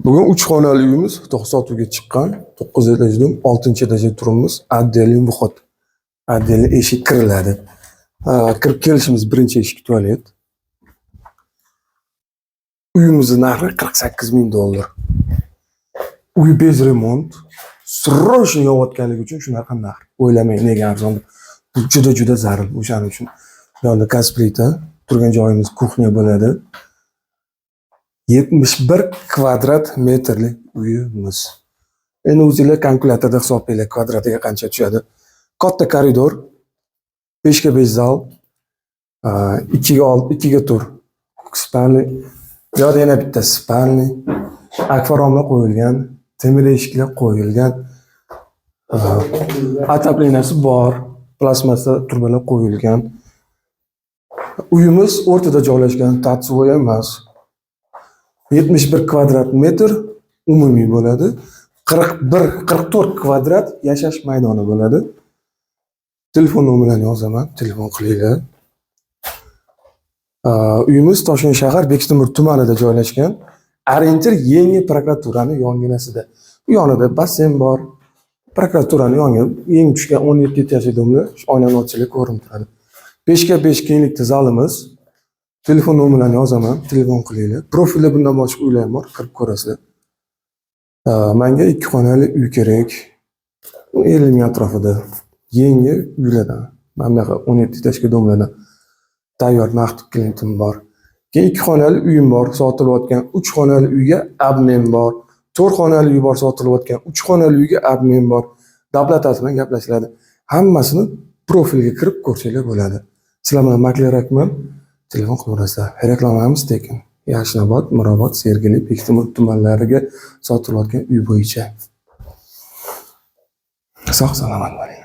Bugun 3 xonali uyimiz sotuvga chiqqan. 9 этаж dom, 6-этаж da turibmiz. Отдельный выход. Отдельный eshik kiriladi. Kirib kelishimiz birinchi eshik tualet. Uyimizni narxi 48 ming dollar. Uy без ремонт. Срочно yopayotganligi uchun shunaqa narx. O'ylamang, nega arzon deb. Bu juda juda zarur o'shaning uchun. Bu yoqda gaz plita, turgan joyimiz кухня bo'ladi. 71 kvadrat metrlik uyimiz. Endi o'zinglar kalkulyatorda hisoblanglar, kvadratiga qancha tushadi. Katta koridor, 5 ga 5 zal, 2 ga 6, 2 ga 4 спальный. Bu yoqda yana bitta спальный. Akfaromlar qo'yilgan, temir eshiklar qo'yilgan. Отопление si bor, plastmassa trubalar qo'yilgan. Uyimiz o'rtada joylashgan, торцевой emas. 71 kvadrat metr umumiy bo'ladi. 41, 44 kvadrat yashash maydoni bo'ladi. Telefon nomerlarini yozaman, telefon qilinglar. Uyimiz Toshkent shahar, Bektemir tumanida joylashgan. Ориентир yangi prokuraturani yonginasida. Bu yonida basseyn bor. Prokuraturani yoniga yangi tushgan 17 этаж li дом lar shu oynani ochsanglar ko'rinib turadi. 5 ga 5 kenglikda zalimiz. Telefon nomerlarini yozaman, telefon qilinglar. Profilda bundan boshqa uylar ham bor, kirib ko'rasizlar. Manga ikki xonali uy kerak. 50 ming atrofida. Yangi uylardan. Mana bunaqa 17 этаж li дом lardan. Tayyor naqd klientim bor. Keyin ikki xonali uyim bor, sotilayotgan. 3 xonali uyga обмен bor. 4 xonali uy bor, sotilayotgan. 3 xonali uyga обмен bor. Доплата si bilan gaplashiladi. Hammasini profilga kirib ko'rsanglar bo'ladi. Sizlar bilan makler Akmal, telefon qilaverasizlar. Reklamamiz tekin. Yashnobod, Mirobod, Sergeli, Bektemir tumanlariga sotilayotgan uy bo'yicha. Sog' salomat bo'ling.